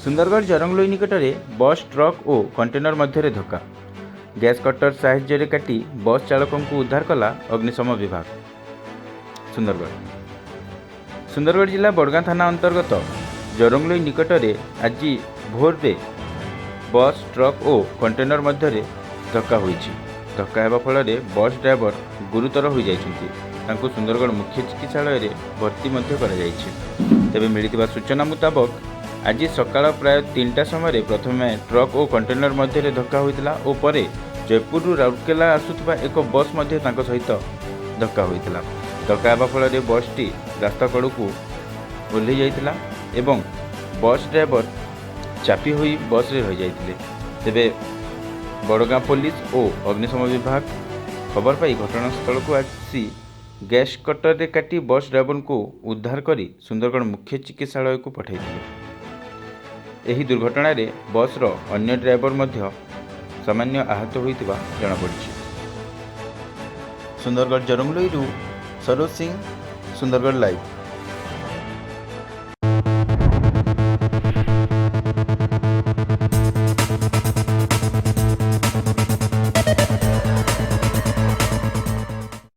ସୁନ୍ଦରଗଡ଼ ଜରଙ୍ଗଲୋଇ ନିକଟରେ bus, truck ଓ container ମଧ୍ୟରେ ଧକ୍କା। ଗ୍ୟାସ୍ କଟର ସାହାଯ୍ୟରେ କାଟି ବସ୍ ଚାଳକଙ୍କୁ ଉଦ୍ଧାର କଲା ଅଗ୍ନିଶମ ବିଭାଗ। ସୁନ୍ଦରଗଡ଼ ସୁନ୍ଦରଗଡ଼ ଜିଲ୍ଲା ବଡ଼ଗାଁ ଥାନା ଅନ୍ତର୍ଗତ ଜରଙ୍ଗଲୋଇ ନିକଟରେ ଆଜି ଭୋରରେ ବସ୍, ଟ୍ରକ୍ ଓ କଣ୍ଟେନର ମଧ୍ୟରେ ଧକ୍କା ହୋଇଛି। ଧକ୍କା ହେବା ଫଳରେ ବସ୍ ଡ୍ରାଇଭର ଗୁରୁତର ହୋଇଯାଇଛନ୍ତି। ତାଙ୍କୁ ସୁନ୍ଦରଗଡ଼ ମୁଖ୍ୟ ଚିକିତ୍ସାଳୟରେ ଭର୍ତ୍ତି ମଧ୍ୟ କରାଯାଇଛି। ତେବେ ମିଳିଥିବା ସୂଚନା ମୁତାବକ, ଆଜି ସକାଳ ପ୍ରାୟ 3ଟା ସମୟରେ ପ୍ରଥମେ ଟ୍ରକ୍ ଓ କଣ୍ଟେନର ମଧ୍ୟରେ ଧକ୍କା ହୋଇଥିଲା ଓ ପରେ ଜୟପୁରରୁ ରାଉରକେଲା ଆସୁଥିବା ଏକ ବସ୍ ମଧ୍ୟ ତାଙ୍କ ସହିତ ଧକ୍କା ହୋଇଥିଲା। ଧକ୍କା ହେବା ଫଳରେ ବସ୍ଟି ରାସ୍ତା କଡ଼କୁ ଓହ୍ଲାଇ ଯାଇଥିଲା ଏବଂ ବସ୍ ଡ୍ରାଇଭର ଚାପି ହୋଇ ବସ୍ରେ ରହିଯାଇଥିଲେ। ତେବେ ବଡ଼ଗାଁ ପୋଲିସ ଓ ଅଗ୍ନିଶମ ବିଭାଗ ଖବର ପାଇ ଘଟଣାସ୍ଥଳକୁ ଆସି ଗ୍ୟାସ୍ କଟରରେ କାଟି ବସ୍ ଡ୍ରାଇଭରଙ୍କୁ ଉଦ୍ଧାର କରି ସୁନ୍ଦରଗଡ଼ ମୁଖ୍ୟ ଚିକିତ୍ସାଳୟକୁ ପଠାଇଥିଲେ। ଏହି ଦୁର୍ଘଟଣାରେ ବସ୍ର ଅନ୍ୟ ଡ୍ରାଇଭର ମଧ୍ୟ ସାମାନ୍ୟ ଆହତ ହୋଇଥିବା ଜଣାପଡ଼ିଛି। ସୁନ୍ଦରଗଡ଼ ଜରଙ୍ଗଲୋଇରୁ ସରୋଜ ସିଂ, ସୁନ୍ଦରଗଡ଼ ଲାଇଭ୍।